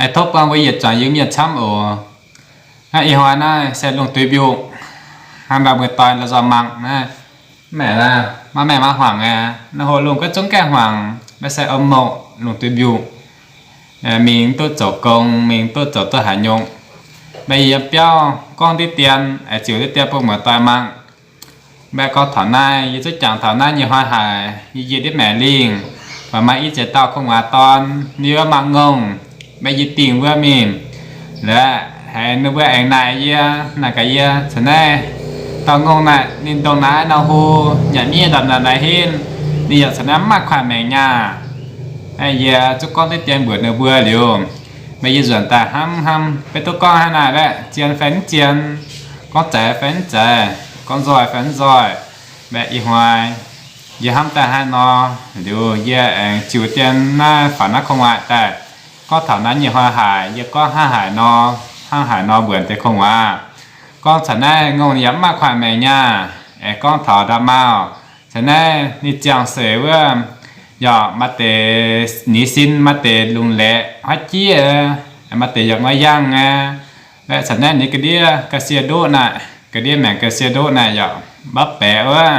Aengx tov buangh mbuo yietc zuangx Iu-Mienh camv oc. Ih hnoi naaiv se lungh duih mbiungc, hnangv mbuo muoz-doic la'nzoih mangc naaiv. Maiv maengh, maiv hmuangx aqv. Naaiv hoc lungh ga'zunv gaengh hmuangx, maiv se o mouc lungh duih mbiungc. Mingh duqv zoux gong, mingh duqv zoux duqv haaix nyungc. Maiv yiem biauv gorngv diqv dien, aengx ziux diqv dien bun muoz-doic mangc. Maiv gorngv taux naaiv, yie zuqc jangx taux naaiv nyei hnoi haic, yie njiec ndiev maengx lingh, baac maaih i ziex dauh gu'nguaaz dorn, ninh mbuo mangc ngongh, maiv yie dingh wuov mingh. Laaix haiz ninh mbuo aengx naaic yie, naaic gaax yie, caux naaiv dauh ngongh naaic ninh ndongc naaiv nor hlo, nyanc miev ndongc naaiv naaiv henv, ninh yaac caux naaiv mv maaih kuanh maengc nyaah. Yie zuqc gorngv diqv dien mbuox ninh mbuo liuz, maiv yie nzuonx daaih hnamv hnamv, maiv duqv gorngv hnangv naaic baeqv, zien fai mv zien, gorngv zeiz fai mv zeiz, gorngv nzoih fai mv nzoih. Maiv ih hnoi yie hnamv daaih hnangv nor, liuz yie aengx ziux dien naaiv faaux naaiv gu'nguaaz daaih, gorngv taux naaiv nyei hnoi haic, yie gorngv hnangv haaix nor, hnangv haaix nor mbuox deix gu'nguaaz. Gorngv caux naaiv ngongh ninh yaac mv maaih kuanh maengc nyaah. Aengx gorngv taux nda'maauh, caux naaiv ninh ziangh seix wuov, yaac maaih deix nix sin, maaih deix lungz laeqc haiv jieqv, maaih deix yaac maiv yangh aqv. Caux naaiv ninh ga'ndiev ga'sie ndoqv naaic, ga'ndiev maengc ga'sie ndoqv naaic yaac maiv baeqc wuov.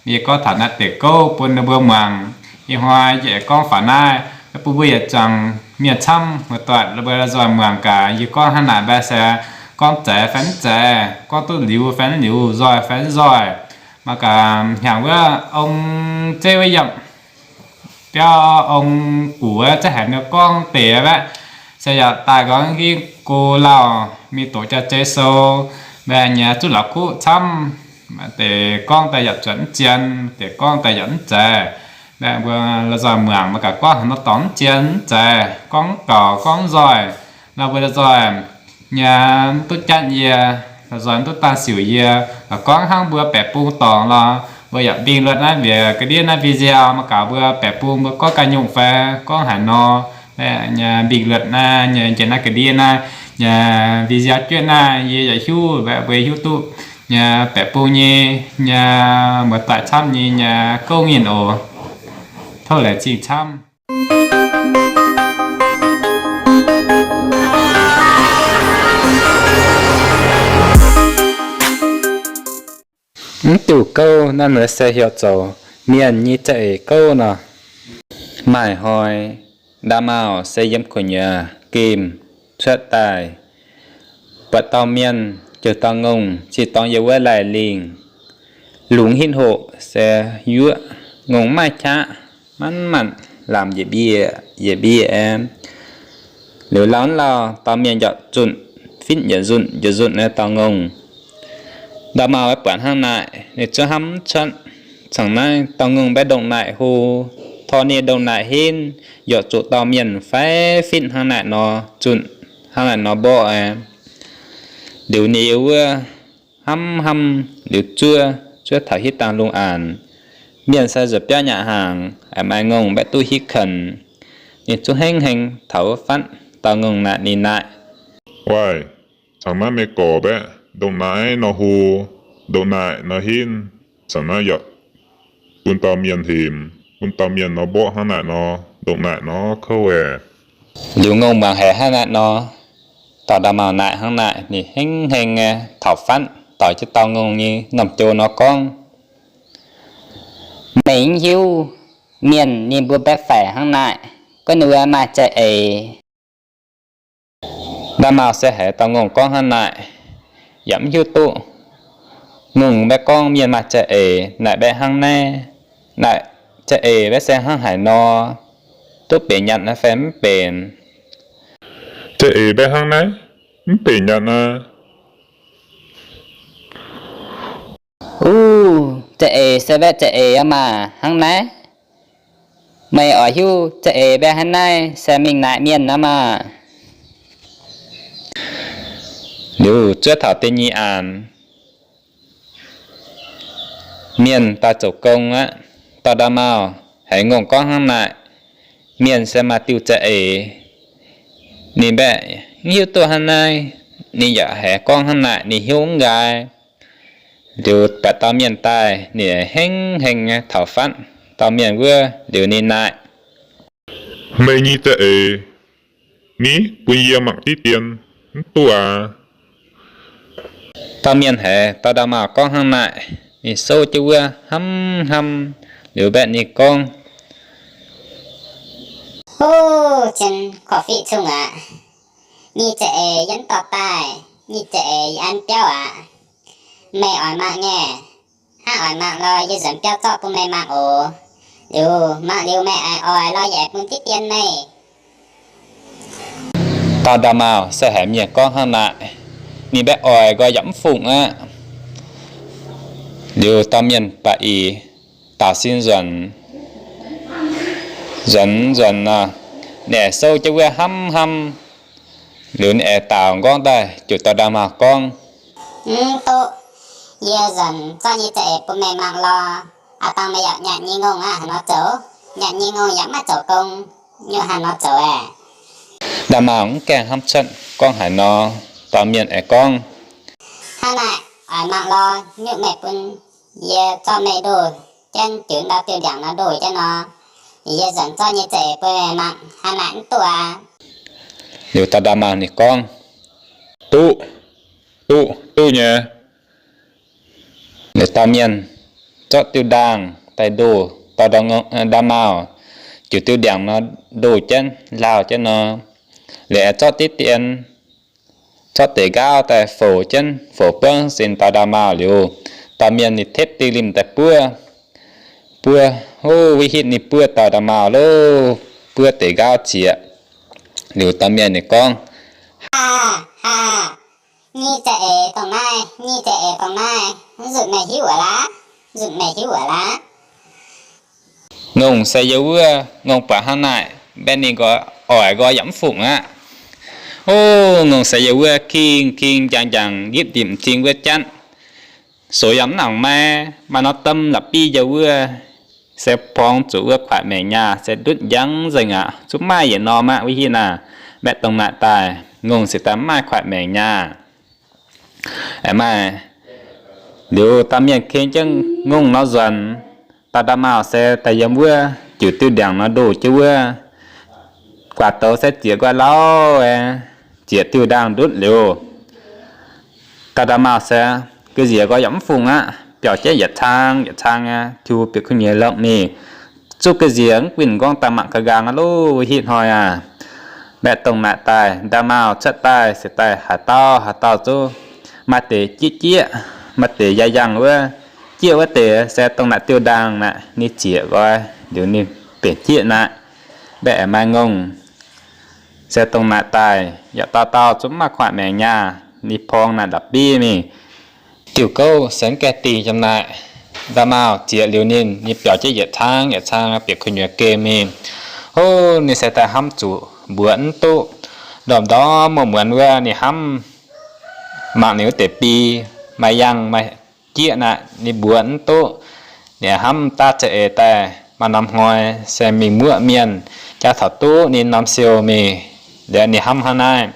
Yie gorngv taux naaiv deix gouv bun ninh mbuo muangx. Ih hnoi yie aengx gorngv faaux naaiv, bun mbuo yietc zuangx mienh camv muoz-doic mbuo la'nzoih muangx gaax yie gorngv hnangv naaic mbaeqv se gorngv zeiz fai mv zeiz, gorngv duqv liuz fai mv liuz, nzoih fai mv nzoih. Mangc gaax hnyangx wuov ong zeiv wuov yiem biauv ong guc wuov, zeiv haic ninh gorngv deix aqv. Se yaac daaih gorngv gengh go lauh mingh doqc jaav zeiv sou, mbaeqv nyei zuqv la'kuqv camv. Deix gorngv daaih yaac zuotc mv zien, deix gorngv daaih yaac mv zeiz. Mbaeqv mbuo la'nzoih muangx mangc gaax gorngv haaix nor dorngc mv zien mv zeiz, gorngv gaux gorngv nzoih. Nor mbuo la'nzoih nyei duqv jatv yie, la'nzoih duqv dangh siouc yie, la'gorngv hnangv mbuo baeqc bung dorngc lorh, mbuo yaac bình luận naaiv mbiauz ga'ndiev naaiv video mangc gaax mbuo baeqc bung mbuo gorngv ganh nyungc fai gorngv haaix nor. Nyei bình luận naaiv nyei njiec naaiv ga'ndiev naaiv nyei video juetv naaiv yie yaac hiuv, mbaeqv mbuo hiuv duqv nyei baeqc bung nyei, nyei muoz-doic camv nyei, nyei gouv nyei oc. Tov laengz zingh camv. Mv diuh gouv naaiv se heuc zoux mienh nyei za'eix gouv nor. Maaih hnoi, nda'maauh se yiem gu'nyuoz gemh cuotv daaih, buatc dauh mienh jauv dauh ngongh ziouc dorng yiem wuov laih lingh. Lungz hitv hoc se yuoqv, ngongh maiv qaqv, manc-manc lamz yietc mbie yietc mbie. Liuz lauh lauh dauh mienh yaac zunh fitv yietc nzunc yietc nzunc naaiv dauh ngongh. Nda'maauh maiv buatc hnangv naaic, ninh zuov hnamv mv cuotv. Cangx naaiv dauh ngongh mbaeqv ndongc naaic hlo, tor ninh ndongc naaic henv, yaac zuqc dauh mienh faix fitv hnangv naaic nor zunh, hnangv naaic nor mborqv aqv. Liuz ninh yiem wuov hnamv hnamv liuz zuov, zuov taux hitv dangh lungh aanx. Mienh sai nzuonx biauv nyanc hnaangx, maaih ngongh mbaeqv duqv hitv kuonx. Ninh zuqc hengv heng taux wuov fatv dauh ngongh naaic ninh naaic, Waaic, cangx naaiv meih gorx mbaeqv ndongc naaic nor hlo, ndongc naaic nor henv, cangx naaiv yaac bun dauh mienh hemx, bun dauh mienh nor mborqv hnangv naaic nor, ndongc naaic nor kouv aeqv. Liuz ngongh muangx haiz hnangv naaic nor, dorh nda'maauh naaic hnangv naaic, ninh hengv heng nyei taux fatv doix jienv dauh ngongh nyei norm jou nor gorngv, Meih mv hiuv mienh ninh mbuo mbaeqv faix hnangv naaic, gorngv ninh mbuo maaih za'eix. Nda'maauh se haiz dauh ngongh gorngv hnangv naaic, yaac mv hiuv duqv ngongh mbaeqv gorngv mienh maaih za'eix naaic mbaeqv hnangv naaiv. Naaic za'eix mbaeqv se hnangv haaix nor, duqv benx nyanc naaiv fai mv benx? Za'eix mbaeqv hnangv naaiv, mv benx nyanc naaiv. Uv, za'eix se mbaeqv za'eix aqv maah, hnangv naaiv. Meih oix hiuv za'eix mbaeqv hnangv naaiv se mingh naaic mienh aqv maah. Liuz zuov taux da'nyeic aanx, mienh daaih zoux gong aqv. Dorh nda'maauh haiz ngongh gorngv hnangv naaic, mienh se maaih diuh za'eix. Ninh mbaeqv mv hiuv duqv hnangv naaiv, ninh yaac haiz gorngv hnangv naaic ninh hiuv mv nqaai. Liuz buatc dauh mienh daaih, ninh hengv heng nyei taux fatv dauh mienh wuov liuz ninh naaic, Meih nyei za'eix Ni bun yie mangc diqv dien, mv duqv aqv. Dauh mienh haiz dauh nda'maauh gorngv hnangv naaic, ninh souv jienv wuov hnamv hnamv liuz mbaeqv ninh gorngv, Ov, zien korv-fiqv cong aqv. Nyic ziepc eix yie mv dorh daaih, nyic ziepc eix yie an biauv aqv. Meih oix mangc nyei? Hnangv oix mangc lorh, yie nzuonx biauv zorqv bun meih mangc oc. Liuz mangc liuz meih aengx oix lorh, yie aengx bun diqv dien meih. Dauh nda'maauh se haiz mienh gorngv hnangv naaic, ninh mbaeqv oix nqoi yaac mv fungc aqv. Liuz dauh mienh baac i daaux sin nzuonx, nzuonx nzuonx nor, ninh aengx souv jienv wuov hnamv hnamv. Liuz ninh aengx daaux nqorngv daaih ziouc dauh nda'maauh gorngv, Mv duqv. Yie nzuonx zorqv nyei za'eix bun meih mangc lorh, aav dangh meih yaac nyanc nyei ngongh aqv, haaix nor zoux? Nyanc nyei ngongh yaac maiv zoux gong, nyungc haaix nor zoux aeqv? Nda'maauh mv gaengh hnamv cuotv gorngv haaix nor, dauh mienh aengx gorngv, Hnangv naaic, oix mangc lorh, nyungc meih bun yie zorqv meih ndoh jienv jiuc ndau diuh ndiangx nor ndoh jienv nor, yie nzuonx zorqv nyei za'eix bun meih mangc, hnangv naaic mv duqv aqv. Liuz dauh nda'maauh ninh gorngv, Duqv, duqv, duqv nyei. Liuz dauh mienh zorqv diuh ndaangh daaih ndoh dauh nda'maauh jiuc diuh ndiangx nor ndoh jienv lauh jienv nor, liuz aengx zorqv diqv dien, zorqv deix nqaauv daaih foux jienv, foux buangv sin dauh nda'maauh liuz, dauh mienh ninh tepv diuh limh daaih buov, buov, hov, wuov hitv ninh buov dauh nda'maauh loh, buov deix nqaauv zieqc. Liuz dauh mienh ninh gorngv, Haa, haa, nyei za'eix dongh naaiv, nyei za'eix dongh naaiv, nzunc meih hiuv aqv laav, nzunc meih hiuv aqv laav. Ngongh se yie wuov, ngongh buatc hnangv naaic, mbaeqv ninh nqoi, oix nqoi yaac mv fungc aqv. Ov, ngongh se yie wuov, king king njang njang, ngipv ndipc m'zing wuov janv. Sox yaac mv nangc maiv maaih norm domh la'biv yie wuov, se porng zuqc wuov kuaaic maengc nyaah, se ndutv njang nzengc aqv, zungv maaih yietc norm aqv wuov hitv naaic. Mbaeqv dongh naaic daaih, ngongh se daaih mv maaih kuaaic maengc nyaah. Aengx maaih liuz dauh mienh ken jienv ngongh nor nzuonx, dauh nda'maauh se daaih yiem wuov jiuc diuh ndiangx nor ndoh jienv wuov, guaax douz se zieqc nqoi lauh, zieqc diuh ndaangh ndutv liuz, dauh nda'maauh se ga'nziex nqoi yaac mv fungc aqv, biauc jienv yietc cang yietc cang aqv, tiux bieqc kuv nyuoz lorqc mingh, zuqv ga'nziex mv guinh nqorngv daaih mangc ga'nqaang aqv loh, wuov hitv hnoi aqv. Mbaeqv dongh naaic daaih, nda'maauh cuotv daaih se daaih haaix dauh haaix dauh zuqv maaih deix jieqv jieqv, maaih deix yangh yangh wuov, jieqv wuov deix se dongh naaic diuh ndaangh naaic ninh zieqc nqoi liuz ninh benx jieqv naaic. Mbaeqv aengx maaih ngongh se dongh naaic daaih, yaac dauh dauh zungv mv maaih kuaaic maengc nyaah, ninh porng naaic la'biv mingh. Diuh gouv se mv gaengh dingh yiem naaic. Nda'maauh zieqc liuz ninh, ninh biauc jienv yietc cang yietc cang bieqc kuv nyuoz gemh mingh. Hov, ninh se daaih hnamv zuqc mbuox mv duqv. Ndorm-ndorm muoz-muonz wuov ninh hnamv mangc ninh wuov deix bi maaih yangh maaih jieqv naaic ninh mbuox mv duqv. Ninh hnamv daav za'eix daaih maaih norm hnoi se mingh muoqv mienh, jaax taux duqv ninh norm siou mingh, liuz ninh hnamv hnangv naaiv,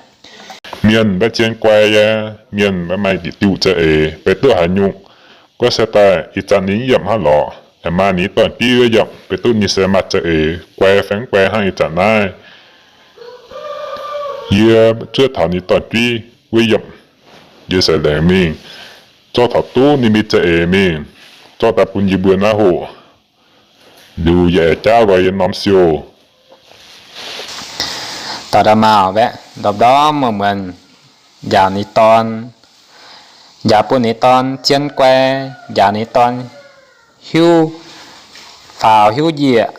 Mienh mbaeqv zien guai yaac mienh mbaeqv maaih diqc diuh za'eix, beiv duqv haaix nyungc. Guov se daaih ih zanc ninh mv yiemc hnangv lorqc, aengx maaih ninh dorn-jueiv wuov yiemc, beiv duqv ninh se maaih za'eix guai fai mv guai hnangv ih zanc naaiv. Yie zuov taux ninh dorn-jueiv wuov yiemc, yie se laengz mingh zorqv taux duqv ninh mingh za'eix mingh, zorqv daaih bun yie mbuo naaiv hoc, liuz yie aengx jaauv nqoi yie norm siou. Dauh nda'maauh mbaeqv ndorm-ndorm muoz-muonz njaaux ninh dorn, njaaux bun ninh dorn zien guai, njaaux ninh dorn hiuv faaux hiuv njiec,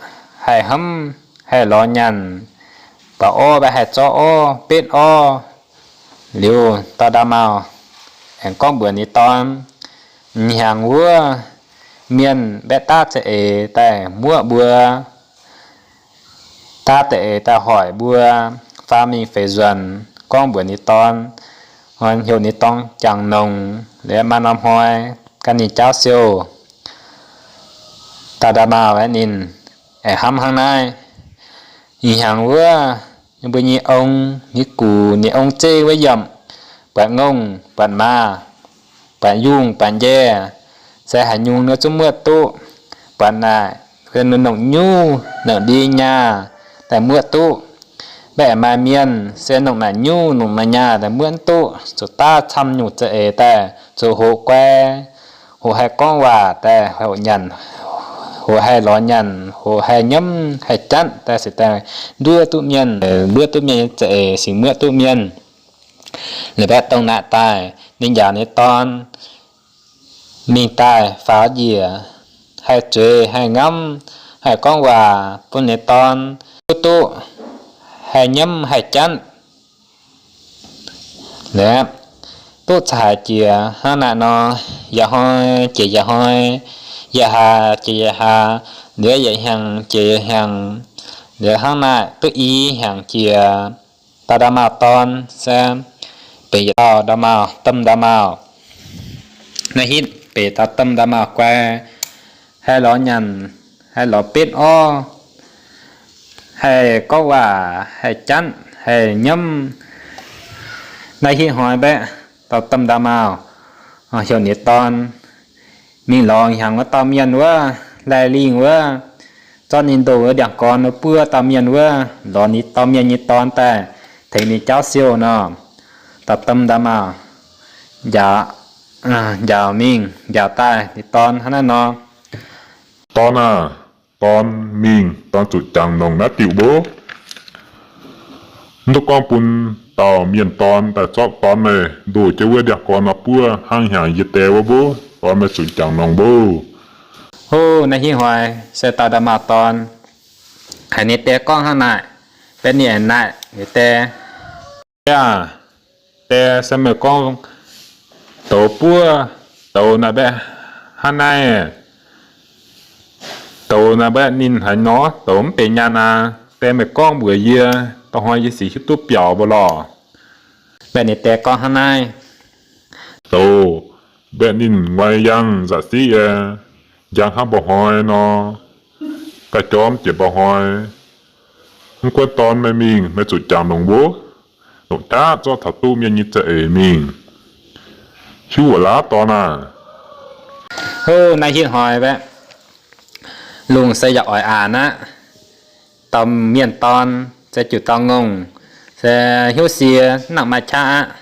haih hnamv, haih lorz nyanc, mba'orv mbaeqv haih zorqv orv betv orv. Liuz dauh nda'maauh aengx gorngv mbuox ninh dorn, Hnyangx wuov mienh mbaeqv daav za'eix daaih muoqv mbuo, daav za'eix daaih hoic mbuo, faam mingh feix nzuonx, gorngv mbuox ninh dorn, heuc ninh dorn jangx longx, liuz maaih norm hnoi gan ninh jaauv siou. Dauh nda'maauh aeqv, ninh aengx hnamv hnangv naaiv, Ih hnyangx wuov, yie mbuo nyei ong, nyei gux, nyei ong zeiv wuov yiemc, buatc ngongh, buatc maaz, buatc yungh, buatc njaeh, se haaix nyungc ninh zungv muoqv duqv. Buatc naaic, nongc nyuv, nongc ndie nyaah daaih muoqv duqv. Mbaeqc maaih mienh se longc naaic nyungc longc naaic nyaah daaih muoqv mv duqv, zuqc daav camv nyungc za'eix daaih, zuqc hoqc guai, hoqc haih gorngv waac daaih, hoqc nyanc, hoqc haih lorz nyanc, hoqc haih nyiemv haih janv daaih se daaih nduov duqv mienh, nduov duqv mienh nyei za'eix, singx muoqv duqv mienh. Liuz mbaeqc dongh naaic daaih, ninh njaaux ninh dorn mingh daaih faaux njiec, haih zueiz haih ngamv, haih gorngv waac bun ninh dorn duqv duqv, haih nyiemv haih janv. Duqv caux haaix jiex hnangv naaic nor, yaac hnoi jiex yaac hnoi, yaac haaz jiex yaac haaz, liuz yaac hnyangx jiex yaac hnyangx, liuz hnangv naaic duqv i hnyangx jiex, dauh nda'maauh dorn se benx yietc dauh nda'maauh, domh nda'maauh. Naaiv hitv benx dauh domh nda'maauh guai, haih lorz nyanc, haih lorz betv orv, haih gorngv waac, haih janv, haih nyiemv. Naaiv hitv hnoi mbaeqc dauh domh nda'maauh heuc ninh dorn mingh lorz hnyangx wuov dauh mienh wuov, laih lingh wuov, zorqv ninh ndoh wuov ndiangx-gorn wuov buov dauh mienh wuov, lorz ninh dauh mienh nyei dorn daaih tengx ninh jauv siou nor. Dauh domh nda'maauh njaaux, njaaux mingh njaaux daaih ninh dorn hnangv naaiv nor, Dorn aah, dorn mingh, dorn zuqc jangx longc naaiv diuc mbuov. Mv duqv gorngv bun dauh mienh dorn daaih zorqv dorn meih ndoh jienv wuov ndiangx-gorn nor buov hnangv hnyangx yie die wuov mbuov. Dorn meih zuqc jangx longc mbuov. Hov, naaiv hitv hnoi se dauh nda'maauh dorn haiz ninh die gorngv hnangv naaic, benx ninh naaic ninh die, Aa, die, se meih gorngv douz buov, douz naaic mbaeqc hnangv naaiv, douz naaic mbaeqc ninh haaix nor, douz mv benx nyaanh aqv. Die, meih gorngv mbuox yie, da'hnoi yie sic hiuv duqv biaux mbuo lorqc. Mbaeqc ninh die gorngv hnangv naaiv, Douz mbaeqc ninh nguaix yangh nza'siqv aeqv, njang hnangv mba'hnoi nor, ga'jormh jiex mba'hnoi. Mv gunv dorn meih mingh, meih zuqc jangx longc mbuov, longc jaav zorqv taux duqv mienh nyei za'eix mingh. Hiuv wuov laav dorn aah. Hov, naaiv hitv hnoi mbaeqc lungh se yaac oix aanx aqv. Dauh mienh dorn se jiuc dauh ngongh, se hnyouv sie, mv nangc maaih qaqv aqv.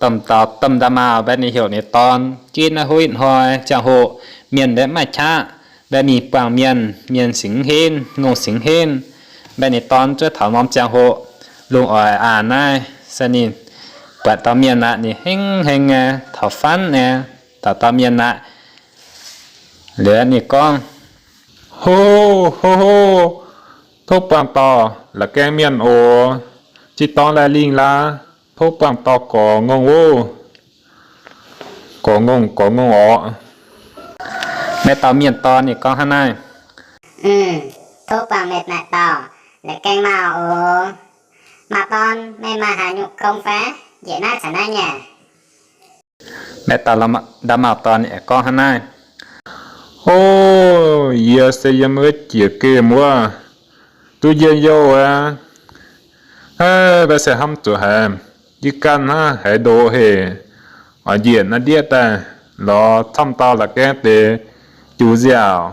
Domh, domh nda'maauh mbaeqc ninh heuc ninh dorn, Jienv naaiv hitv hnoi ziangh hoc mienh mbaeqc maaih qaqv, mbaeqc mingh buangh mienh, mienh singx mv henv, ngongh singx mv henv. Mbaeqc ninh dorn zuov taux norm ziangh hoc, lungh oix aanx naaiv se ninh buatc dauh mienh aqv, ninh hengv heng nyei taux faanv nyei taux dauh mienh aqv. Liuz ninh gorngv, Hov, hov, hov, tov buangh dauh la'gaeng mienh oc. Zinh dorng laih lingh laav, tov buangh dauh gorx ngongh oc. Gorx ngongh, gorx ngongh orqc. Maiv dauh mienh dorn ninh gorngv hnangv naaiv, Tov buangh meih naaic dauh la'gaeng maauh oc. Maauh dorn, meih maaih haaix nyungc gong fai? Njiec naaiv caux naaiv nyei. Maiv dauh nda'maauh dorn ninh aengx gorngv hnangv naaiv, O, yie se yiem wuov jiex gemh wuov, duqv njien-youh aqv. Haiv, mbaeqc se hnamv zuqc haiz yie ganh hnangv haiz ndoqc hec, oix njiec naaiv ndiev daaih lorz camv dauh la'gaeng deix juix nziaauc,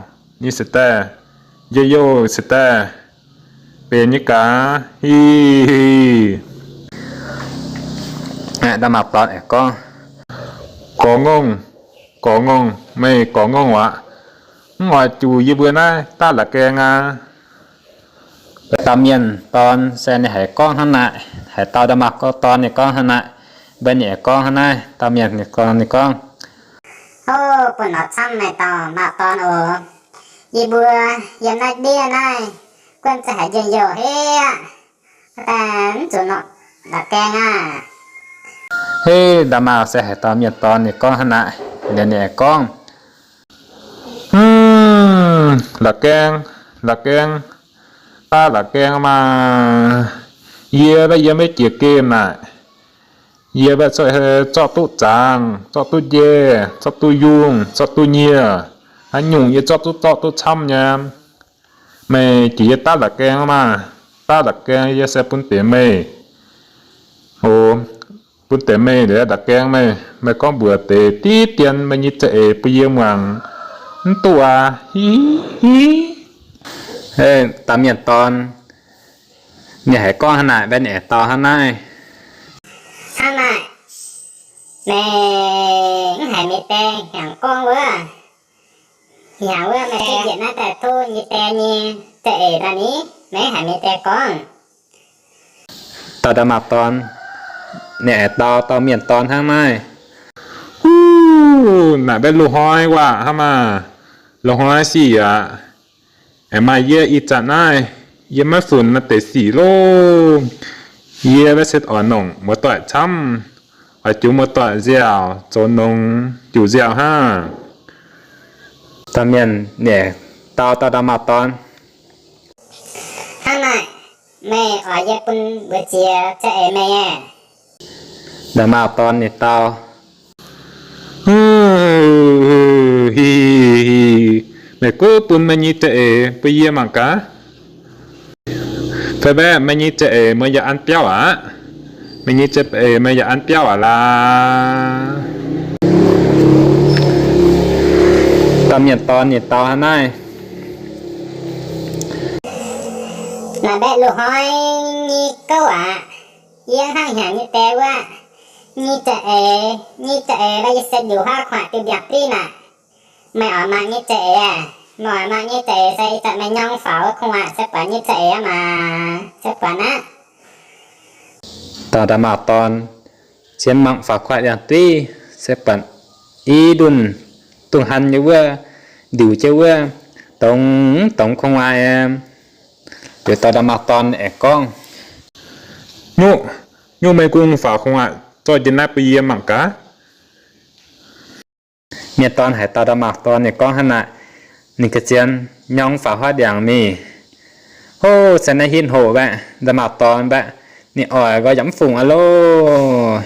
yie se daaih njien-youh se daaih benx nyei gaax. Hih, nda'maauh dorn aengx gorngv, Gorx ngongh, gorx ngongh, meih gorx ngongh aqv. Mv oix juix yie mbuo naaiv daav la'gaeng aqv. Dauh mienh dorn se ninh haiz gorngv hnangv naaic, haiz dauh nda'maauh dorn ninh gorngv hnangv naaic, mbaeqc ninh aengx gorngv hnangv naaiv. Dauh mienh dorn ninh gorngv, O, bun nor camv meih dauh maauh dorn oc. Yie mbuo yiem naaiv ndiev naaiv, gunv za'gengh haiz njien-youh hec aqv, daaih mv zuqc nongc la'gaeng aqv. Heh, nda'maauh se haiz dauh mienh dorn ninh gorngv hnangv naaic, liuz ninh aengx gorngv, La'gaeng, la'gaeng, daav la'gaeng maah! Yie mbaeqc yiem maiv jiex gemh naaic, yie mbaeqc zorqv duqv zaangc, zorqv duqv njaeh, zorqv duqv yungh, zorqv duqv nyieh, haaix nyungc yie zorqv duqv, zorqv duqv camv nyei. Meih jiex yie daav la'gaeng maah! Daav la'gaeng yie se bun deix meih. O, bun deix meih liuz la'gaeng meih, meih gorngv mbuox deix diqv dien meih nyei za'eix bun yie muangx. Mv duqv aqv. Hiv, hiv. Da'mienh dorn, Ninh haiz gorngv hnangv naaic, mbaeqv ninh aengx dau hnangv naaiv, Hnangv naaic, meih mv haiz mienh die hnyangx gorngv wuov, hnyangx wuov meih se njiec naaiv daaih tov yie die nyei za'eix daaih ni? Meih mv haiz mienh die gorngv? Dauh nda'maauh dorn ninh aengx dau dauh mienh dorn hnangv naaiv, Huv, naaic mbaeqv loz-hnoi waac hnangv maah! Loz-hnoi sic aqv. Aengx maaih yie ih zanc naaiv, yie maiv funx naaiv deix sic loh. Yie maiv se oix nongc muoz-doic camv, oix jux muoz-doic nziaauc, zoux nongx jux nziaauc hnangv. Dauh mienh ninh dau dauh nda'maauh dorn, Hnangv naaic, meih oix yie bun mbuox ziex za'eix meih aah? Nda'maauh dorn ninh dau, Meih gunv bun meih nyei za'eix bun yie mangc gaax. Fai mbaeqv meih nyei za'eix meih yaac an biauv aqv? Meih nyei za'eix meih yaac an biauv aqv laax? Dauh mienh dorn ninh dau hnangv naaiv, Naaic mbaeqv loz-hnoi nyei gouv aqv. Yie hnangv hnyangx nyei die wuov, nyei za'eix, nyei za'eix la'yie se liuc huaav kuaaic diuh mbiaangc div naaic. Meih oix mangc nyei za'eix aah? Meih oix mangc nyei za'eix se ih zanc meih nyorng faaux wuov kungx-waaic se buatc nyei za'eix aqv maah, se buatc aqv. Dauh nda'maauh dorn cien mangc faaux kuaaic diuh mbiaangc div se buatc i ndunh dungz han nyei wuov, ndiuc jienv wuov, dongz dongz kungx-waaic. Liuz dauh nda'maauh dorn aengx gorngv, Nyuv, nyuv meih kungx faaux kungx-waaic zorqv jienv naaiv bun yie mangc gaax. Mienh dorn haiz dauh nda'maauh dorn ninh gorngv hnangv naaic, ninh ga'zien nyorng faaux huaav ndiangx mingh. Hov, se naaiv hitv hoc mbaeqv nda'maauh dorn mbaeqv ninh oix nqoi yaac mv fungc aqv loh.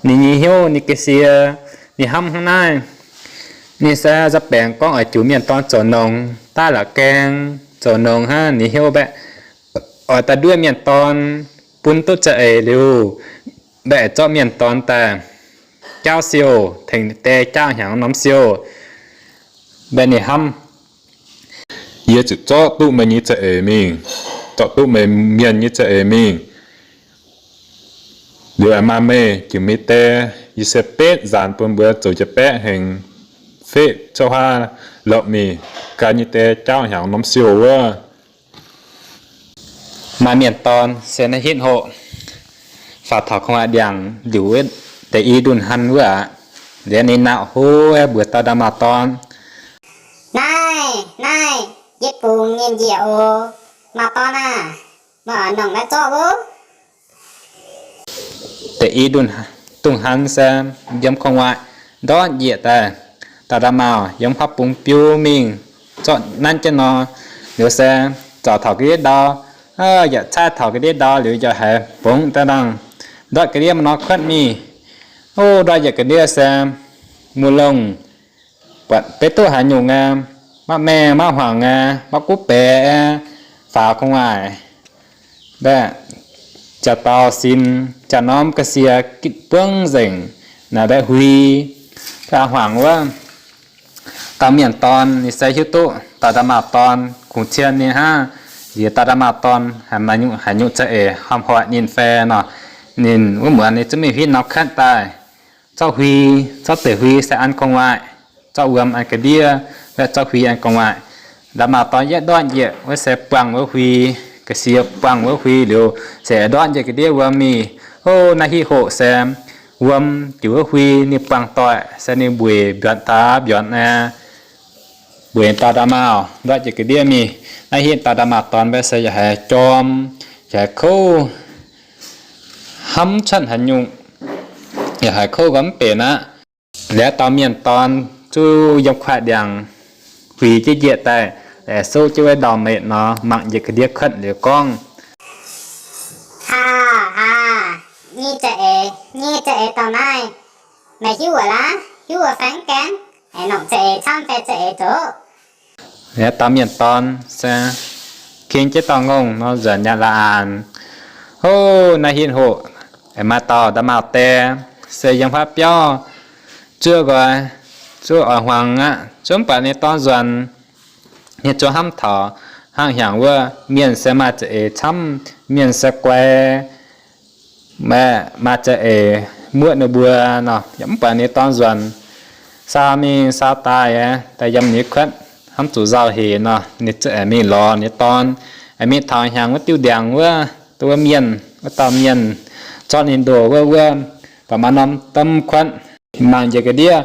Ninh nyei hnyouv ninh ga'sie, ninh hnamv hnangv naaiv. Ninh se za'baengx gorngv oix jux mienh dorn zoux nongx daaih la'gaeng, zoux nongx hnangv ninh hnyouv mbaeqv oix daaih nduov mienh dorn bun duqv za'eix liuz, mbaeqv zorqv mienh dorn daaih jaauv siou, tengx die jaauv hnyangx norm siou. Mbaeqv ninh hnamv, Yie zuqc zorqv duqv meih nyei za'eix mingh, zorqv duqv meih mienh nyei za'eix mingh. Liuz aengx maaih meih jux meih die, yie se betv nzaanx bun mbuo zoux jiex baeqv hengx, feqv cuotv huaav lorqc mingh, gan nyei die jaauv hnyangx norm siou wuov. Maaih mienh dorn se naaiv hitv hoc faaux taux kungx-waaic ndiangx liuc wuov deix i ndunh han wuov aqv. Liuz ninh naaic hlo mbuox dauh nda'maauh dorn, Naaiv, naaiv, yie bungx mienh njiec oc. Maauh dorn aah, meih oix nongc naaiv zorqv wuov. Deix i ndunh, dungz han se yiem kungx-waaic ndortv njiec daaih. Dauh nda'maauh yiem huaav bung biu mingh zorqv nanv jienv nor, liuz se zaux taux ga'ndiev ndau, yaac caaiv taux ga'ndiev ndau liuz yaac haiz bungx daaih nangh, ndortv ga'ndiev mv nor kuotv mingh. O, ndortv yietc ga'ndiev se mbuo longh buatc beiv duqv haaix nyungc aqv, maiv maengh maiv huaangx aqv, maiv guv beix aqv, faaux kungx-waaic. Mbaeqv jaax-daauh sin, jaax-norm ga'sie gitv buangv nzengc, naaiv mbaeqv huin, aa huaangx wuov. Dauh mienh dorn ninh se hiuv duqv dauh nda'maauh dorn kungx cien ninh hnangv. Liuz dauh nda'maauh dorn haaix nyungc, haaix nyungc za'eix hnamv hoic ninh fai nor, ninh wuov muonz ninh zungv mingh huin norm kuotv daaih, zorqv huin, zorqv deix huin se an kungx-waaic, zorqv wuom an ga'ndiev, mbaeqv zorqv huin an kungx-waaic. Nda'maauh dorn yietv ndortv njiec wuov se buangh wuov huin, ga'sie buangh wuov huin liuz se ndortv njiec ga'ndiev wuom mingh. O, naaiv hitv hoc se wuom jux wuov huin ninh buangh doic se ninh mbueic mbiornz daaih mbiornz aqv. Mbueic dauh nda'maauh ndortv njiec ga'ndiev mingh. Naaiv hitv dauh nda'maauh dorn mbaeqv se yaac haiz jorm, yaac haiz kouv, hnamv cuotv haaix nyungc, yaac haiz kouv nqoi mv benx aqv. Liuz dauh mienh dorn zuqc yiem kuaaic ndiangx huix jienv njiec daaih, souv jienv wuov ndau-metc nor, mangc njiec ga'ndiev kuotv liuz gorngv, Haa, haa, nyei za'eix, nyei za'eix dorngx naaiv, meih hiuv wuov laav? Hiuv wuov fai mv gaengh? Aengx nongc za'eix camv fai za'eix zoqc? Liuz dauh mienh dorn se king jienv dorh ngongh nor nzuonx nyaanh la'aanx. Hov, naaiv hitv hoc aengx maaih dauh nda'maauh die se yiem huaav biauv zuov nqoi, zuov oix huaangx aqv, zuov mv baac ninh dorn nzuonx, ninh zuov hnamv taux hnangv hnyangx wuov, mienh se maaih za'eix camv, mienh se guai, maaih za'eix muoqv ninh mbuo nor, yaac mv buatc ninh dorn nzuonx. Sau mingh sau daaih, daaih yiem ninh kuotv hnamv zuqc nzauh hec nor, ninh ziouc mingh lorz ninh dorn, mingh taux hnyangx wuov diuh ndiangx wuov, wuov mienh, wuov dauh mienh zorqv ninh ndoh wuov, wuov, baac maaih norm domh kuotv. Mangc njiec ga'ndiev,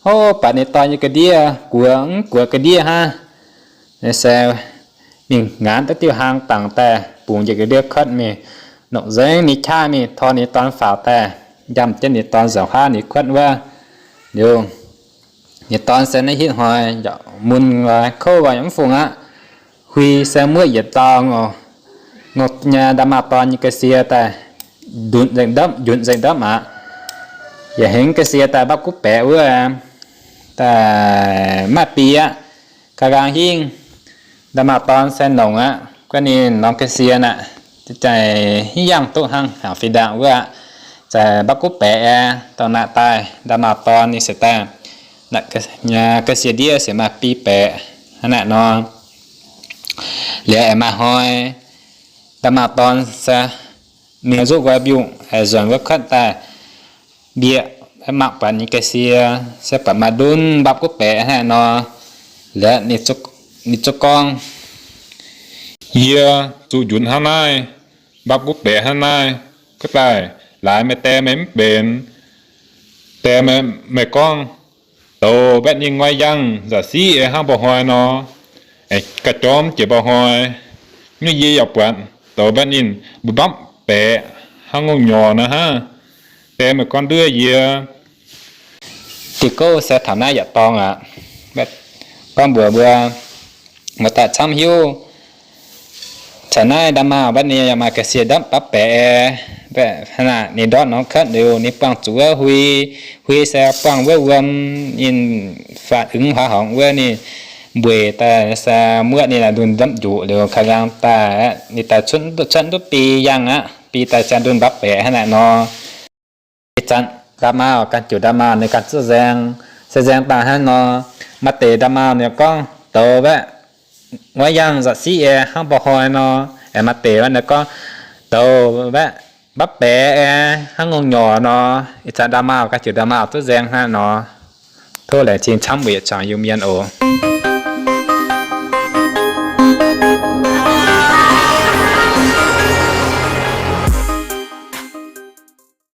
o, buatc ninh dorn nyei ga'ndiev guoqv, mv guoqv ga'ndiev hnangv. Se mingh ngaanv daaih diuh hlang dangx daaih bungx njiec ga'ndiev kuotv mingh, nongc nzengc mingh qaqv mingh tor ninh dorn faaux daaih, njamv jienv ninh dorn nzuonx huaav ninh kuotv wuov. Liuz, ninh dorn se naaiv hitv hnoi yaac mun kouv, yaac mv fungx aqv. Hui se muoqv yietc dauh ngorc, ngorc nyei nda'maauh dorn nyei ga'sie daaih, njunc nzengc ndopv, njunc nzengc ndopv aqv. Yaac hengx ga'sie daaih mbapv guv baeqc wuov, daaih maaih biei aqv. Ga'nqaang hingv, nda'maauh dorn se nongc aqv, guav ninh norm ga'sie aqv, za'gengh hingv yangh duqv hnangv haaix fih ndaangc wuov aqv. Za'gengh mbapv guv baeqc aeqv, dorh naaic daaih, nda'maauh dorn ninh se daaih, ga'sie ndiev se maaih biei baeqc hnangv naaiv nor. Liuz aengx maaih hnoi, nda'maauh dorn se mingh nzuqv nqoi mbiungc, aengx nzuonx wuov kuotv daaih, mbieqc mangc buatc ninh ga'sie, se buatc maaih ndunv mbapv guv baeqc hnangv naaiv nor. Liuz ninh ziouc gorngv, Yie zuqc njunc hnangv naaiv, mbapv guv baeqc hnangv naaiv, guv daaih laaix meih die meih mv benx. Die meih gorngv, douz mbaeqv ninh nqoi yangh nza'siqv ei hnangv mba'hnoi nor, ga'jormx jiex mba'hnoi. Nyungc yie yaac buatc douz mbaeqv ninh mbuo mbapv baeqc hnangv ngongh nyorx nor hnangv. Die meih gorngv nduov yie. Diuh gouv se taux naaiv yaac dorngx aqv. Gorngv mbuox mbuo, mbuo daaih camv hiuv. Caux naaiv nda'maauh mbaeqv ninh yaac maaih ga'sie ndopv mbapv baeqc. Hnangv naaic ninh ndortv norm kuotv liuz ninh buangh zuqc wuov hui. Hui se buangh wuov wuom ninh faatv-ungx haaix horngc wuov ninh mbueic daaih se muoqv ninh la'ndunh ndopv njuqc liuz ka'nqaang daaih ninh daaih cuotv duqv biei yangh aqv. Biei daaih ziangh ndunh mbapv baeqc hnangv naaic nor. Ih zanc nda'maauh ganh ziouc nda'maauh ninh ganh zuqv nzaeng, se nzaeng daaih hnangv nor. Maaih deix nda'maauh ninh gorngv, douz mbaeqv wuov yangh nza'siqv ei hnangv mba'hnoi nor. Aengx maaih deix wuov ninh gorngv, douz mbaeqv mbapv baeqc ei hnangv ngongh nyorx nor. Ih zanc nda'maauh ganh ziouc nda'maauh zuqv nzaeng hnangv nor. Tov laengz zingh camv weic yietc zuangx Iu-Mienh oc.